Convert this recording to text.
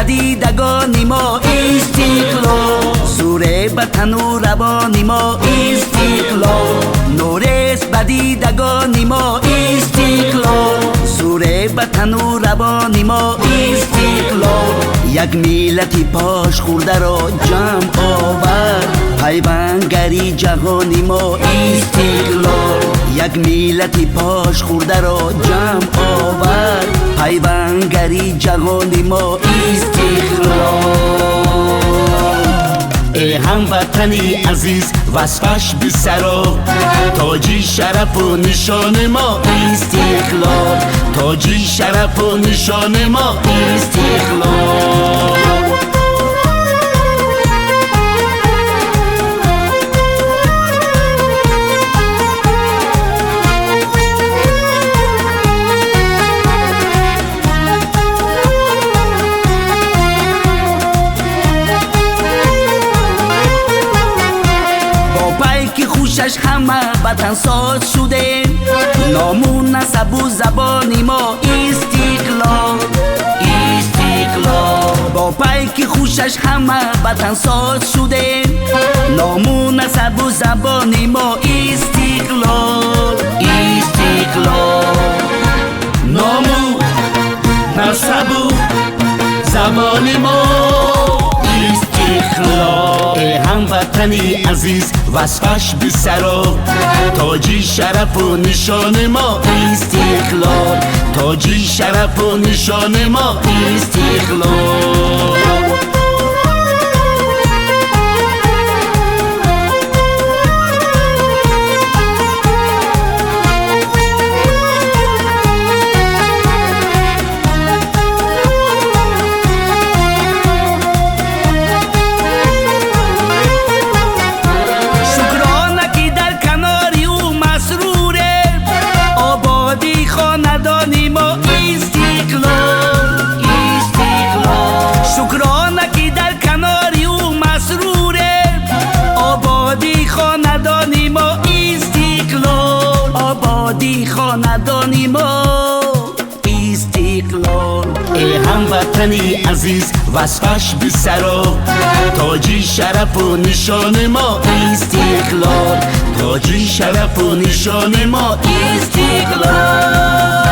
Дидагони мо истиқлол, зуре ба тану равони мо истиқлол, нурест ба дидагони мо истиқлол, зуре ба тану равони мо истиқлол. Як миллати пош хӯрдаро ҷамъ овард, пайвангари ҷаҳони мо истиқлол. Як миллати пош хӯрдаро ҷамъ овард, пайвангари ҷаҳони мо истиқлол. Эй ҳамватани азиз, васфаш бисаро, тоҷи шарафу нишони мо истиқлол, тоҷи шарафу нишони мо истиқлол. Хушаш ҳама ватансоз шудем, ному насабу забони мо истиқлол, истиқлол. Бо пайки хушаш ҳама ватансоз шудем, ному насабу забони мо истиқлол, истиқлол. Ному насабу забони мо истиқлол. Эй ҳамватани азиз, васфаш бисаро, тоҷи шарафу нишони мо истиқлол, тоҷи шарафу нишони мо истиқлол. Шукрона ки дар канори ӯ масруре, ободии хонадони мо истиқлол, ободии хонадони мо истиқлол. Эй ҳамватани азиз, васфаш бисаро, тоҷи шарафу нишони мо истиқлол, тоҷи шарафу нишони мо истиқлол.